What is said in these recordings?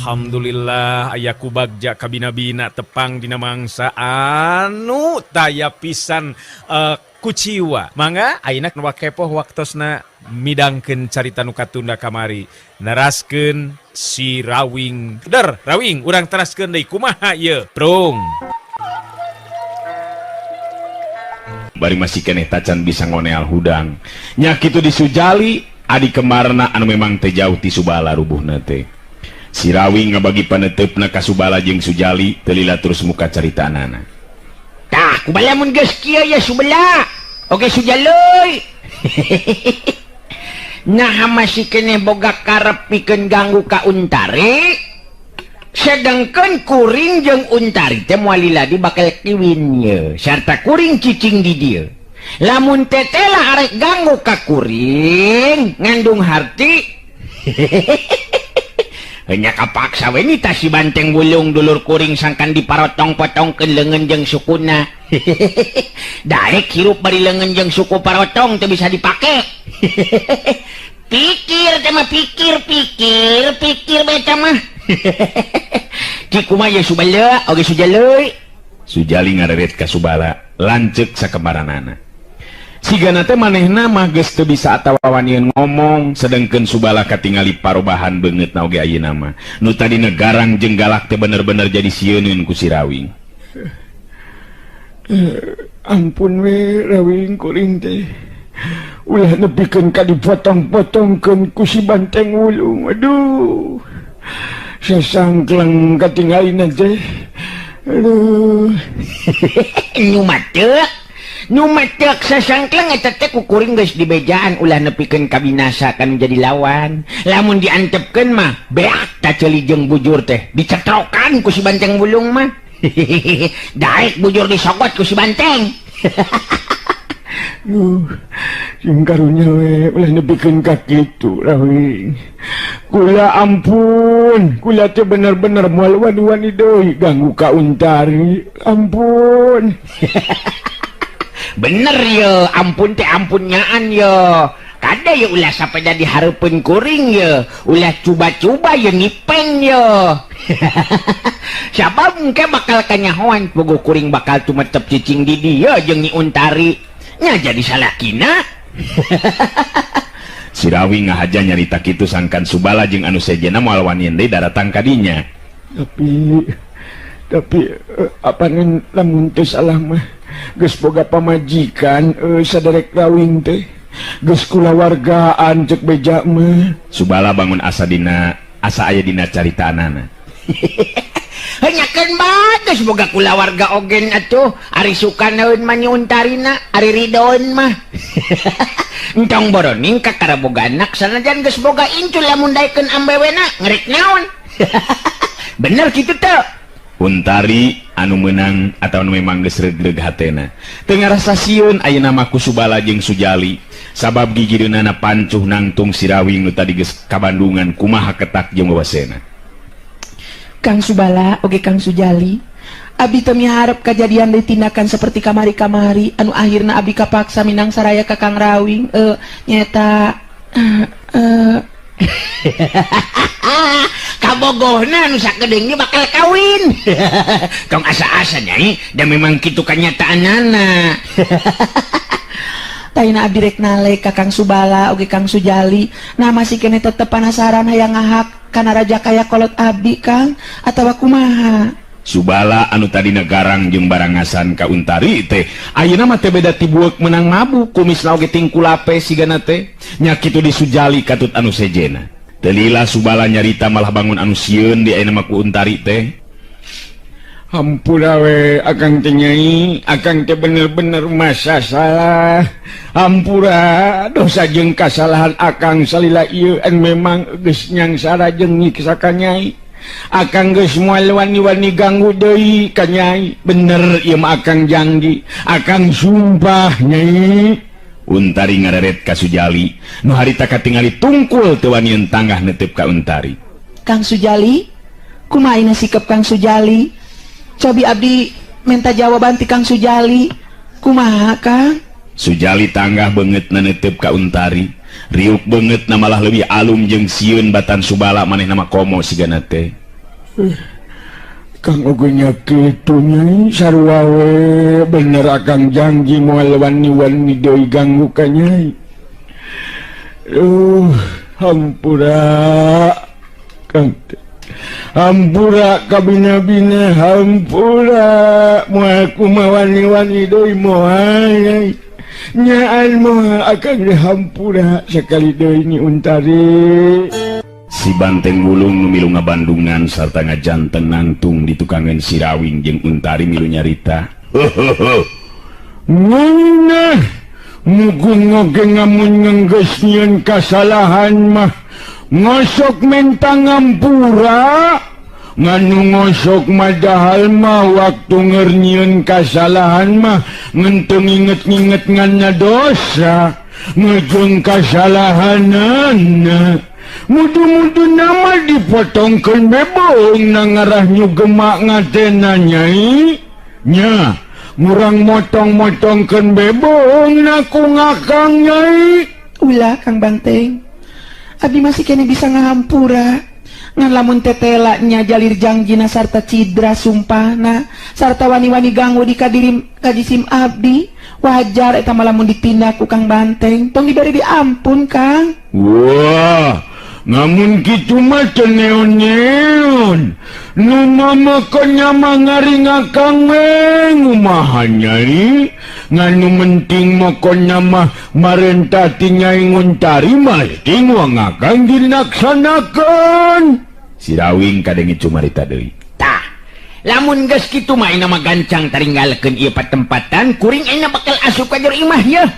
Alhamdulillah aya ku Bagja kabina-bina tepang dina mangsa anu taya pisan kuciwa. Mangga ayeuna nu kepoh waktosna midangkeun carita nu katunda kamari, neraskeun si Rawing. Der Rawing, urang teraskeun deui kumaha ieu prung. Bari masih keneh tacan bisa ngoneal hudang. Nya kitu di Sujali adi kemarna anu memang teu jauh ti Subala rubuhna teh. Si Rawing ngabagi paneuteup ka Subala jeung Sujali teu lila terus muka caritaanana. Tah, kubala mun geus kieu ya Subala. Oke Sujali. Nah masih keneh boga karep pikeun ganggu ka Untari. Sedangkan kuring jeung Untari teh moal lila di bakal kiwin ye, sarta kuring cicing di dieu. Lamun tetela arek ganggu ka kuring ngandung harti. Hanya kapaksa we nita si banteng wulung dulur kuring sangkan diparotong-potongkeun leungeun jeung sukuna. Daek hirup bari leungeun jeung suku parotong teu bisa dipake. Pikir teh mah pikir pikir pikir bae teh mah. Ki kumaha ye Subala oge Sujali? Sujali ngareret ka Subala lanceuk sakemaranana. Sigana teh manehna mah geus teu bisa atawa wanian ngomong, sedengkeun Subala katingali parobahan beungeutna oge ayeuna mah. Nu tadina garang jeung galak teh bener-bener jadi sieuneun ku si Rawing. Ampun we Rawing kuring teh. Ulah nepikeun ka dipotong-potongkeun ku si banteng wulung. Aduh. Sasangkleng katingalina teh. Aduh. Nu matek. Nu matek sasangkleng eta teh ku kuring geus dibejaan ulah nepikeun kabinasa kan jadi lawan. Lamun diantepkeun mah beak ta ceuli jeung bujur teh dicetrokan ku si banteng wulung mah. Daek bujur disogot ku si banteng. Sing karunya we ulah nepikeun ka kitu Rawing. Kula ampun, kula teh bener-bener moal wani-wani deui ganggu ka Untari. Ampun. Bener ye, ampun teh ampun nyaan ye. Kada ye ulah sapeda dihareupeun kuring ye, ulah cuba-cuba ye ngipeng ye. Sabab engke bakal kanyahoan puguh kuring bakal tumetep cicing di dieu jeung Nyi Untari. Nya jadi salakina. Si Rawing ngahaja nyarita kitu sangkan Subala jeung anu sejenna moal wanian deui daratang ka dinya. Tapi apanan lamun teu salah mah geus boga pamajikan saderek Rawing teh geus kulawargaan cek beja mah. Subala bangun asa dina asa aya dina caritaanana. Hanyakeun bae geus boga kulawarga ogen atuh ari suka naeun mah Nyi Untarina ari ridoeun mah. Entong boroning ka karaboga anak sanajan geus boga incu lamun daekeun ambewena ngerek naon. Bener kitu teu? Untari anu meunang atawa nu memang geus regreg hatena. Teu ngarasa sieun ayeuna mah ku Subala jeung Sujali sabab gigireunana pancuh nangtung si Rawing nu tadi geus kabandungan kumaha ketak jeung wawasena. Kang Subala oge Kang Sujali, abdi teu miharep kajadian deui tindakan seperti kamari-kamari anu akhirna abdi kapaksa minang saraya ka Kang Rawing nyeta Kabogohna nu sakedeung ge bakal kawin. Tong asa-asa nyai, da memang kitu kanyataanana. Taina abdi rek nale ka Kang Subala oge Kang Sujali, nah masih keneh tetep penasaran hayang ngahak kana raja kaya kolot abdi Kang atawa kumaha. Subala anu tadina garang jeung barangasan ka Untari teh ayeuna mah teh beda ti bueuk meunang mabuk kumisna oge tingkulape sigana teh nya kitu di Sujali katut anu sejena. Teu lila Subala nyarita malah bangun anu sieun di ayeuna mah ku Untari teh. Hampura we akang teh nyai, akang teh bener-bener masa salah. Hampura dosa jeung kasalahan akang salila ieu en memang geus nyangsara jeung nyiksa ka nyai. Akang geus moal wani-wani ganggu deui ka nyai. Bener ieu mah akang janji, akang sumpah nyai. Untari ngareret ka Sujali nu harita katingali tungkul teu wanian tanggah neuteup ka Untari. Kang Sujali, kumaha ayeuna sikep Kang Sujali? Cobi abdi minta jawaban ti Kang Sujali. Kumaha Kang? Sujali tanggah beungeutna neuteup ka Untari. Riuk beungeutna malah leuwih alum jeung sieun batan Subala manehna mah komo sigana teh. Kang oge nya kitu Nyai sarua we bener akang janji moal wani-wani deui ganggu ka Nyai. Hampura Kang teh. Hampura kabina-bina hampura moal kumaha wani-wani deui moal Nyai. Nyaan moal akang dihampura sakali deui Nyi Untari. Si Banteng Wulung nu milu ngabandungan sarta ngajanten nangtung di tukangan Sirawing jeung Untari milu nyarita. Ngeunah mugung oge ngamun ngenggeus nyieun kasalahan mah ngosok menta ngampura nganu ngosok madahal mah waktu ngeur nyieun kasalahan mah ngenteu nginget-nginget nganna dosa ngejeng kasalahanana mudu-mudu nama dipotongkeun bebong na ngarah nyugemak ngatena Nyai nya murang motong-motongkeun bebong na ku ngakang Nyai. Ulah Kang Banteng, abdi masih kene bisa ngahampura ngan lamun tetela nya jalir jangjina sarta cidra sumpahna sarta wani-wani ganggu di kadirim kajisim abdi wajar eta mah lamun ditindak ku Kang Banteng tong diberi diampun Kang. Wah ngamun kitu mah teu neon-neon nu mamakeun nya mah ngaringakang we ngumaha Nyai nganu penting mokonya mah marentah ti Nyai Nguntari mesti ngakang dilaksanakeun. Sirawing kadenge cumarita deui. Tah lamun geus kitu mah ayeuna mah gancang taringgalkeun ieu patempatan kuring ayeuna bakal asup ka jero imah yeuh.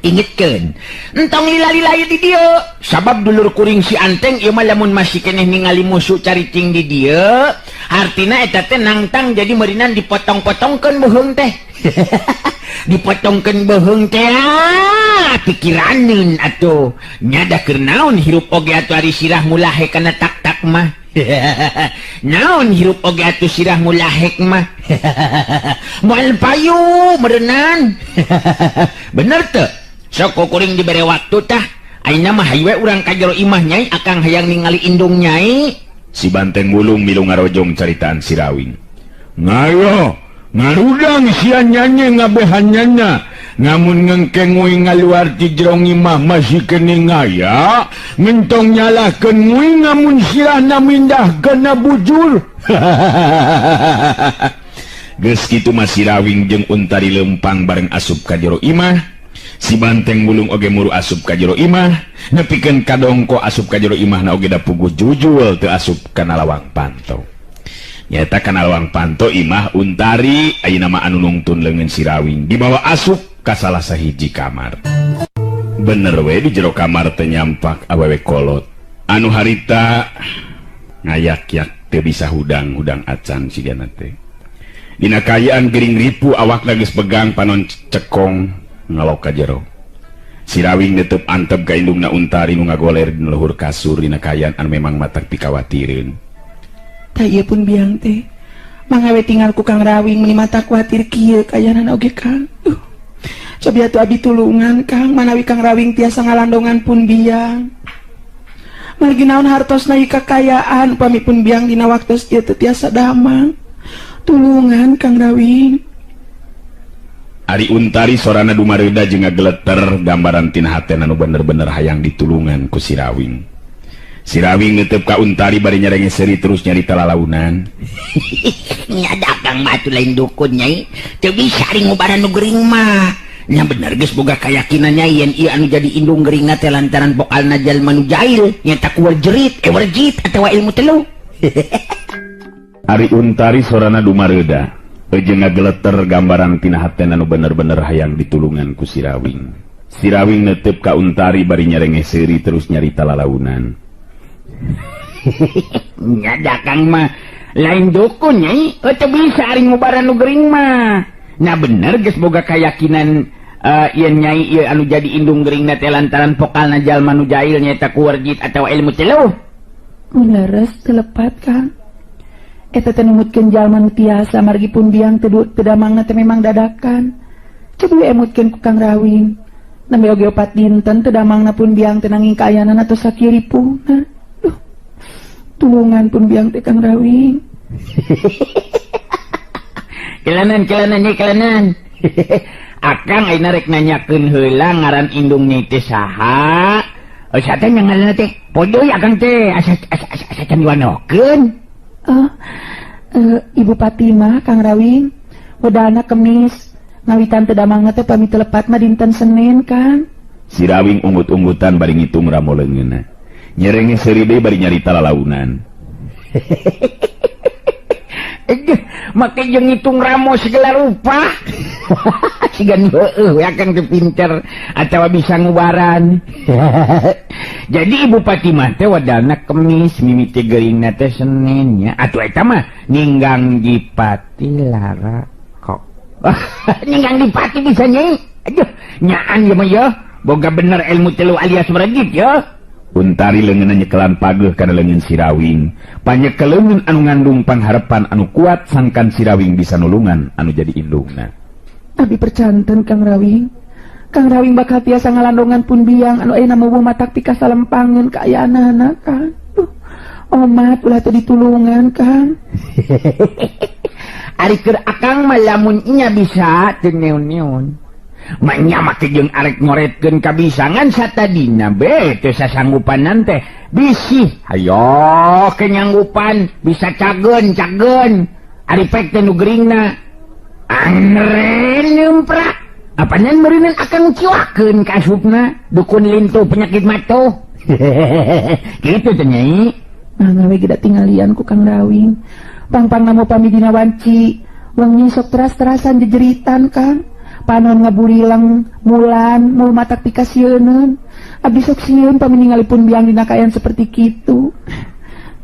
Ingetkeun entong lila-lila ieu di dieu sabab dulur kuring si Anteng ieu mah lamun masih keneh ningali musuh caricing di dieu artina eta teh nangtang jadi meurinan dipotong-potongkeun beuheung teh. Dipotongkeun beuheung teh pikiraneun atuh nya da keur naon hirup oge atuh ari sirah mulahe kana tak-tak mah. Naon hirup oge atuh sirah mulahek mah. Moal payu meureunan. Bener teu? Sok kuring dibere waktu tah ayeuna mah hayu we urang ka jero imah Nyai akang hayang ningali indung Nyai. Si Banteng Wulung milu ngarojong caritaan Sirawing. Ngayo ngarudang sia nyanyi ngabehanana ngamun ngengkeng we ngaluar ti jero imah masih kene ngaya ngentong nyalahkeun we ngamun sirahna mindah kana bujur. Geus kitu mah Sirawing jeung Untari lempang bareng asup ka jero imah. Si Banteng Wulung oge muru asup ka jero imah nepikeun kadongko asup ka jero imahna oge da puguh jujul teu asup kana lawang panto. Nyaeta kana lawang panto imah Untari ayeuna mah anu nungtun leungeun Sirawing dibawa asup ka salah sahiji kamar. Bener we di jero kamar teh nyampak awewe kolot anu harita ngayak-yak teu bisa hudang-hudang acan sigana teh. Dina kaayaan gering ripu awakna geus pegang panon cekong ngalok ka jero. Sirawing netep antep ka indungna Untari nu ngagoler dina luhur kasur dina kaayaan anu memang matak pikawatireun. Tah ieu pun biang teh mangawe tinggal ku Kang Rawing meuni mata kuatir kieu kayanana oge Kang. Cobi atuh abdi tulungan Kang manawi Kang Rawing tiasa ngalandongan pun biang. Margi naon hartosna ieu kakayaan upami pun biang dina waktos ieu teu tiasa damang. Tulungan Kang Rawing. Ari Untari sorana dumareuda jeung ngageleter gambaran tina hatena nu bener-bener hayang ditulungan ku Sirawing. Sirawing netep ka Untari bari nyerenge seuri terus nyarita lalaunan. Nya da Kang mah atuh lain dukun Nyai, teu bisa ari ngubaran nu gering mah. Nya bener geus boga kayakinan Nyai yen ieu anu jadi indung geuringna teh lantaran bokalna jalma nu jahil nyaeta ku werjerit, werjit atawa ilmu telu. Ari Untari sorana dumareuda jeung ngageleter gambaran tina hatena nu bener-bener hayang ditulungan ku Sirawing. Sirawing netep ka Untari bari nyerenge seuri terus nyarita lalaunan. Nya da Kang mah lain dukun Nyai, teu bisa ari ngubaran nu gering mah. Nah bener geus boga kayakinan yen Nyai ieu anu jadi indung geuringna teh lantaran pokalna jalma nu jahil nyaeta ku werjit atawa ilmu telu. Mun leres teu lepat Kang. Eta teh numutkeun jalma nu tiasa margi pun biang teu damangna teh memang dadakan. Coba we emutkeun ku Kang Rawing. Nembe oge 4 dinten teu damangna pun biang teh nanging kaayaanana tos sakieu ripuhna. Duh. Tulungan pun biang teh Kang Rawing. Kelanan kelanan nyai kelanan. Akang ayeuna rek nanyakeun heula ngaran indung nyai teh saha. Oh, sate nya ngaranna teh. Podoy akang teh asa asa asa, asa can diwanokeun. Oh, Ibu Fatimah Kang Rawing. Wedana Kemis. Ngawitan teu damang teh pami teu lepat mah dinten Senin Kang. Si Rawing unggut-unggutan bari ngitung ramo leungeunna. Nyerenge seuri deui bari nyarita lalaunan. Make jeung ngitung ramo segala rupa. Siga nu heueuh we akang teh pinter atawa bisa ngubaran. Jadi Ibu Fatimah teh wadana Kemis mimiti geuringna teh Senin nya. Atuh eta mah ninggang dipati lara kok. Ninggang dipati bisa nyai. Aduh, nyaan ieu mah yeuh. Boga bener ilmu telu alias meregit yeuh. Untari leungeunna nyekelan pageuh kana leungeun si Rawing. Panyekel leungeun anu ngandung pangharepan anu kuat sangkan si Rawing bisa nulungan anu jadi indungna. Abi percanten Kang Rawing. Kang Rawing bakal tiasa ngalandongan pun biang anu ayeuna meuweuh matak pikasalempangeun kaayaanana Kang. Duh, omat ulah teu ditulungan Kang. Ari keur akang mah lamun nya bisa teu neon-neon. Manya make jeung arek ngoretkeun kabisangan satadina be teu sasanggupanan teh bisi hayo kenyanggupan bisa cageun cageun ari pek teh nu geuringna angren nyemprak apanan meureunan akang ciwakeun ka asupna dukun lintuh penyakit matuh. Kitu teh nyai. Mangga we geura tinggalian ku Kang Rawing. Pangpang namo pami dina wanci wengi sok teras-terasan jejeritan Kang. Panon ngaburileng mulan mul matak pikasieuneun. Abdi sok sieun pami ningalipun biang dina kaayaan seperti kitu.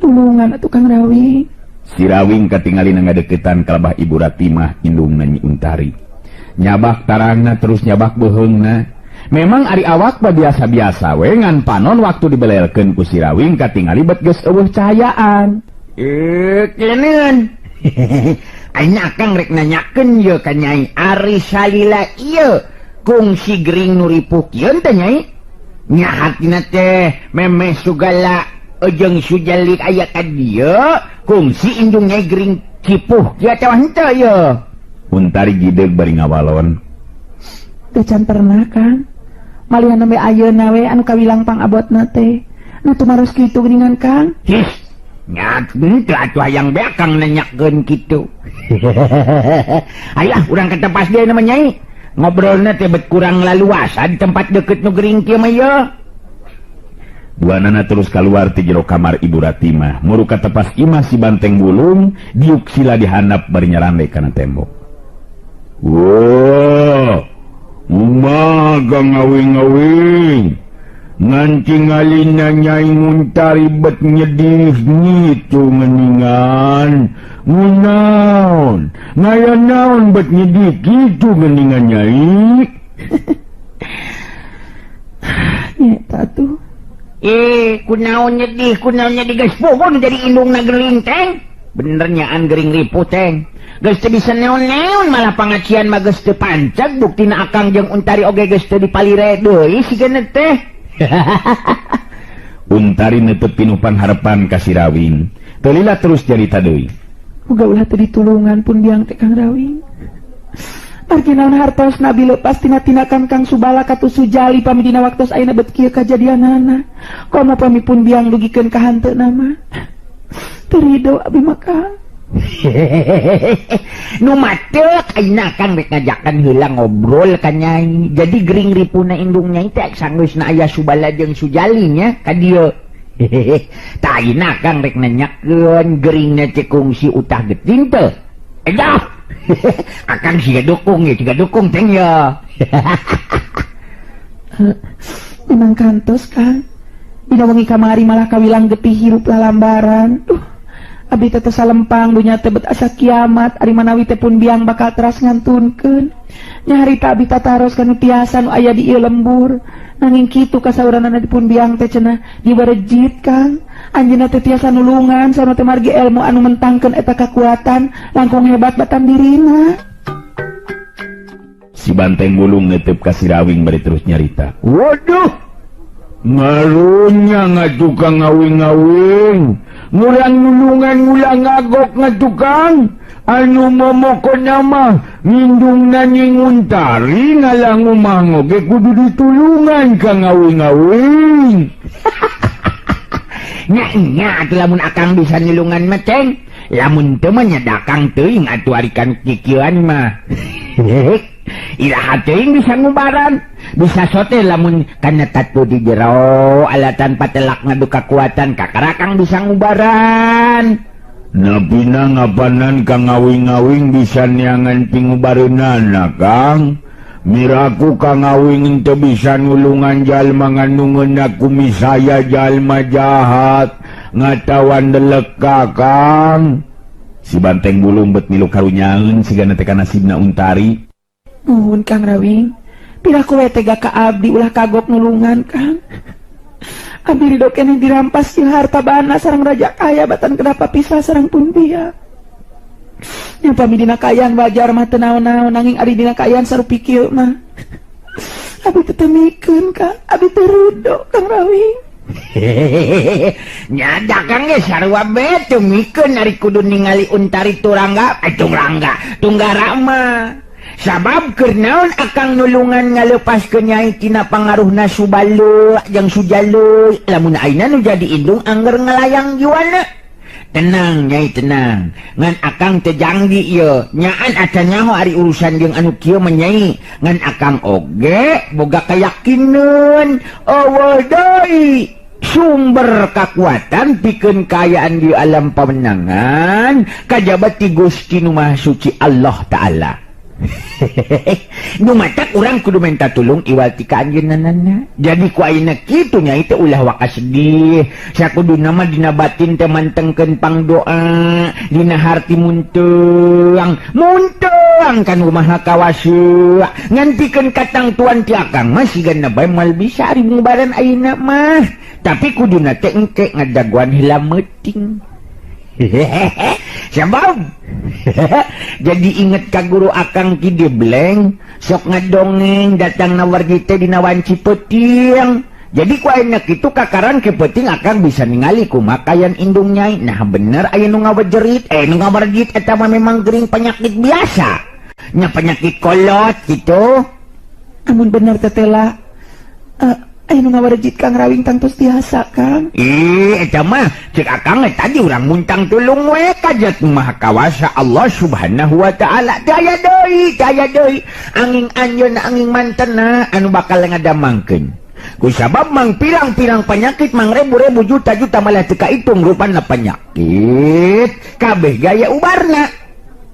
Tulungan atuh Kang Rawing. Si Rawing katingali ngadeukeutan kalabah Ibu Ratimah indungna Nyi Untari. Nyabak tarangna terus nyabak beuheungna. Memang ari awak mah biasa-biasa we ngan panon waktu dibelelkeun ku si Rawing katingali bet geus eueuh cahayaan. Keleneun. Ayeuna akang rek nanyakeun ye ka Nyai Ari salila ieu kungsi gering nu ripuh kieu teh Nyai. Nya hatina teh memeh sugala jeung Sujalik aya ka dieu kungsi indung Nyai gering kipuh kieu atawa henteu ye. Untari gideg bari ngawalon. Teu can pernah Kang. Malihan nembe ayeuna we anu kawilang pangabotna teh. Nu tumaros kitu geuningan Kang. Hih. Nya henteu atuh hayang beak Kang nanyakeun kitu. Ayah urang ka tepas deui na mah Nyai. Ngobrolna teh bet kurang laluasa di tempat deukeut nu gering kieu mah yeuh. Duanana terus keluar ti jero kamar Ibu Ratimah. Muru ka tepas imah si Banteng Bulung diuk sila dihandap bari nyarande kana tembok. Wah, umaga ngawing-ngawing. Nganti ngalina Nyai Muntari bet nyedih ngitu geningan. Ngunaon, ngaya naon bet nyedih kitu geningan Nyai. Nyeta tuh. Kunaon nyedih, kunaon nyedih geus poho nu jadi indungna gering teh. Bener nyaan gering ripuh teh. Geus teu bisa neon-neon malah pangacian mah geus teu panceg buktina akang jeung Untari oge geus teu dipalire deui sigana teh. Untari netep pinuh pangharepan ka si Rawing. Teu lila terus carita deui. Muga ulah teu ditulungan pun biang teh Kang Rawing. Margi naon hartos Nabi lepas tina tinakan Kang Subala katu Sujali pami dina waktos ayeuna bet kieu kajadianana. Komo pami pun biang dugikeun ka hanteuna mah. Teu rido abi mah Kang. Nu matek ayeuna Kang rek ngajakan heula ngobrol ka Nyai. Jadi gering ripuna indung Nyai teh sanggeusna aya Subala jeung Sujali nya ka dieu. Tah ayeuna Kang rek nanyakeun geringna teh kungsi utah geting teh. Edah. Akang siga dukung ya, siga dukung teh ya. Memang kantos Kang. Dina wengi kamari malah kawilang getih hirup lalambaran. Duh. Abdi teh teu salempang dunya teh bet asa kiamat ari manawi teh pun biang bakal teras ngantunkeun. Nyarita abdi tataros kanu tiasa nu aya di ieu lembur. Nanging kitu kasauranana di pun biang teh cenah diwarejit Kang. Anjeunna teh tiasa nulungan saurna teh margi ilmu anu mentangkeun eta kakuatan langkung hebat batan dirina. Si Banteng Bulung netep ka si Rawing bari terus nyarita. Waduh. Ngarunya ngatukang ngawing-ngawing ngurang nulungan ngulang ngagok ngatukang anu momoko nama ngindung nanying untari ngalang umah oge kudu ditulungan ka ngawing-ngawing. Nya nya atuh lamun akang bisa nulungan mah ceng, lamun teu mah nya dakang teuing atuh ari kan kikieuan mah. Iraha teuing bisa ngubaran, bisa sote lamun kana tatu di jero alatan patelak ngadu kakuatan kakarakang bisa ngubaran. Napina ngapanan kang ngawing-ngawing bisa neangan pingubareunana Kang. Miraku kang ngawing teu bisa nulungan jalma nganungeuna kumisaya jalma jahat ngatawan delek ka Kang. Si Banteng Bulung bet milu karunyaeun sigana teh nasibna Untari. Nuhun Kang Rawing, piraku we tega ka abdi ulah kagok nulungan Kang. Abdi ridho keneh dirampas ieu harta bana sareng raja kaya batan kenapa pisah sareng pun pihak. Yang pami dina kaayaan wajar mah teu naon-naon nanging ari dina kaayaan sarupi kieu mah. Abdi teu temikeun Kang, abdi teu ridho Kang Rawing. Nya dagang ge sarua be teu mikeun ari kudu ningali Untari turangga, tungrangga, tunggara mah. Sabab keur naon akang nulungan ngalepaskeun nyai tina pangaruhna Subala jeung Sujalu, lamun ayeuna nu jadi indung angger ngalayang jiwana. Tenang nyai tenang, ngan akang teu janggi ieu, nyaan acan nyaho ari urusan jeung anu kieu mah nyai, ngan akang oge boga kayakinan eueuh deui sumber kakuatan pikeun kaayaan di alam pamenangan kajaba ti Gusti nu Maha Suci Allah Ta'ala. Nu matak urang kudu minta tulung iwal ti ka anjeunna. Jadi ku ayeuna kitu nya teh ulah waka sedih. Sakuduna mah dina batin teh mantengkeun pangdoa, dina harti munteang, munteang kan kumaha kawasa. Ngan pikeun katangtuan ti akang mah sigana bae moal bisa ari ngubaran ayeuna mah. Tapi kuduna teh engke ngadaguan heula meuting. Sabab jadi inget ka guru akang ki Dibleng sok ngadongeng datang nawar teh dina wanci peuting. Jadi ku ayeuna kitu kakaran ke peuting akang bisa ningali kumaha kayan indung nyai. Nah bener aya nu ngawajerit, nu ngawarjit eta mah memang gering penyakit biasa. Nya penyakit kolot gitu. Amun bener tetela aya nu ngawarjit Kang Rawing tangtos tiasa Kang. Ih eta mah cek akang tadi urang muntang tulung we kajat Maha Kawasa Allah Subhanahu wa Ta'ala. Teu aya deui, teu aya deui angin anjeunna angin mantena anu bakal ngadamangkeun. Kusabab mang pirang-pirang penyakit mang rebu-rebu juta-juta malah teu kaitung rupana penyakit kabeh gaya ubarna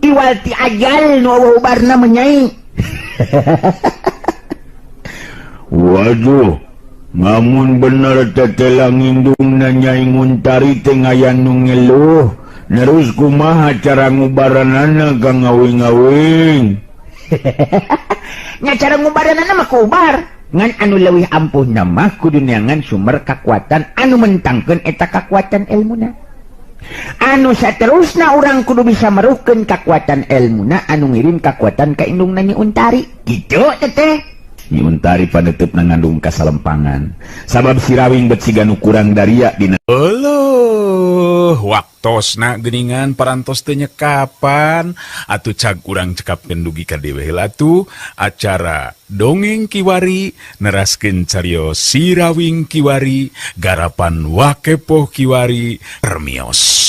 iwal ti ajal nu eueuh ubarna menyai. Waduh, ngamun bener tetela ngindungna nyai Nguntari teh ngayan nu ngeluh. Nerus kumaha cara ngubaranana ka ngawing-ngawing? Nya cara ngubaranana mah kubar. Ngan anu leuwih ampuhna mah kudu neangan sumber kakuatan anu mentangkeun eta kakuatan elmuna. Anu saterusna urang kudu bisa meruhkeun kakuatan elmuna anu ngirim kakuatan ka indungna Nyi Untari. Kitu teteh. Nyi Untari paneuteup ngandung kasalempangan. Sabab si Rawing bet siga nu kurang daria dina. Euleuh, waktosna geuningan parantos teu nyekapan atuh cag urang cekapkeun dugi ka dewe heula atuh acara dongeng kiwari neraskeun carios si Rawing kiwari garapan Wakepoh kiwari permios.